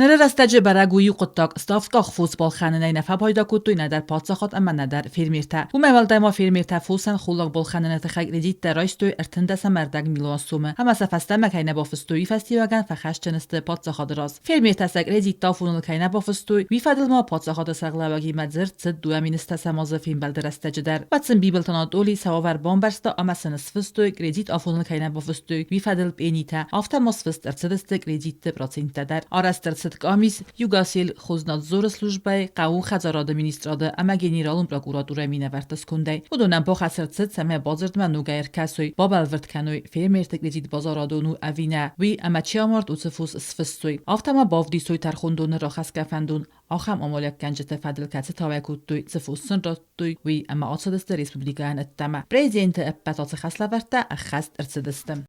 Ныры рӕстӕджы бӕрӕг у иу хъуыддаг: ставдкъах фос балхӕнынӕй нӕ фӕпайда кодтой нӕдӕр паддзахад ӕмӕ нӕдӕр фермертӕ. Уымӕй уӕлдай ма фермертӕ фосӕн холлаг балхӕныны тыххӕй кредиттӕ райстой 13,5 милуан сомы ӕмӕ сӕ фӕстӕмӕ кӕй нӕ бафыстой, уый фӕстиуӕгӕн фӕхӕсджын сты паддзахады раз. Фермертӕ сӕ кредиттӕ афоныл кӕй нӕ бафыстой, уый фӕдыл ма паддзахады сӕргълӕууӕгимӕ дзырд цыд 2010 азы фембӕлды рӕстӕджы дӕр. Уӕд сын Бибылты Анатоли сӕ уавӕр бамбӕрста ӕмӕ сын сфыстой, кредит афоныл кӕй нӕ бафыстой, уый фӕдыл пъенитӕ, афтӕ ма сфыст ӕрцыдысты кредитты проценттӕ дӕр. Арӕзт ӕрцыд къамис Югосельхознадзоры службӕйы, хъӕууон хӕдзарады министрады ӕмӕ генералон прокуратурӕйы минӕвӕртты скондӕй. Уыдонӕн бахӕс ӕрцыд, цӕмӕй бадзырдмӕ ногӕй ӕркӕсой, бабӕлвырд кӕной, фермерты кредит базарадон у ӕви нӕ, уый, ӕмӕ чи амард, уыцы фос сфыссой. Афтӕ ма бавдисой тӕрхондоны рахӕсгӕ фӕндон, ахӕм амалиуӕггӕнджыты фӕдыл кӕцытӕ уӕй кодтой, цы фос сын радтой, уый ӕмӕ ацыдысты республикӕйӕн ӕддӕмӕ. Президенты ӕппӕт ацы хӕслӕвӕрдтӕ ӕххӕст ӕрцыдысты.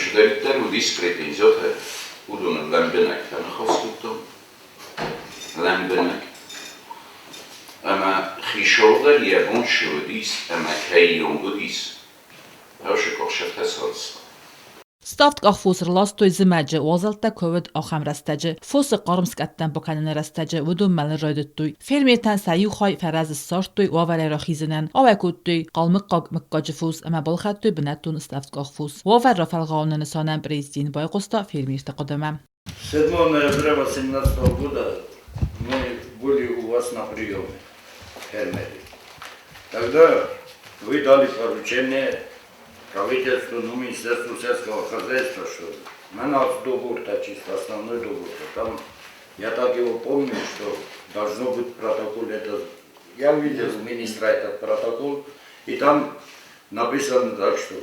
Чидӕриддӕр уыдис претензиотӕ, уыдоны лӕмбынӕг фӕныхас кодтон. Лӕмбынӕг. Ӕмӕ хицау дӕр йӕ бон цы уыдис ӕмӕ кӕй онг уыдис, уыцы къухсӕртӕ сарӕзта. Ставд къахфос ӕрластой зымӕджы, уазӕлттӕ куы уыд, ахӕм рӕстӕджы. Фосы хъарм скъӕттӕм бакӕныны рӕстӕджы уыдон мӕлын райдыдтой. Фермертӕн сӕ иу хай фӕрӕз ссардтой уавӕрӕй рахизынӕн, ауӕй кодтой хъалмыхъхъаг мыггаджы фос ӕмӕ балхӕдтой бынӕттон ставдкъах фос. Уавӕр рафӕлгъауыны нысанӕн президент байхъуыста фермерты хъуыдымӕ. 7 ноября 2018 года мы были у вас на приеме, фермеры. Тогда вы дали поручение правительству, ну, Министерству сельского хозяйства, что на нас договор-то чисто, основной договор. Там, я так его помню, что должно быть протокол. Это, я увидел у министра этот протокол, и там написано так, что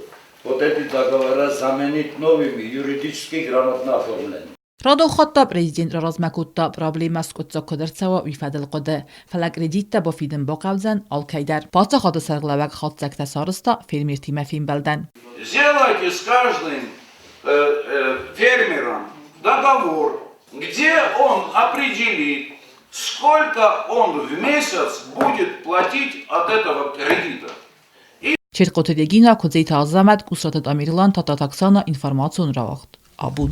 вот эти договора заменить новыми, юридически грамотно оформленными. Радон хатт та президент раразмӕ кодта, проблемӕ скъуыддзаг куыд ӕрцӕуа, уый фӕдыл хъуыды. Фӕлӕ кредиттӕ бафидын бахъӕудзӕн алкӕй дӕр. Паддзахады сӕргълӕууӕг хатдзӕгтӕ сарӕзта фермертимӕ фембӕлдӕн. Сделайте с каждым фермером договор, где он определит, сколько он в месяц будет платить от этого кредита. Чертхъоты Регина, Куыдзеты Азӕмӕт, Къусраты Тамерлан, Тататаксана, информацион рауагъд. Абон.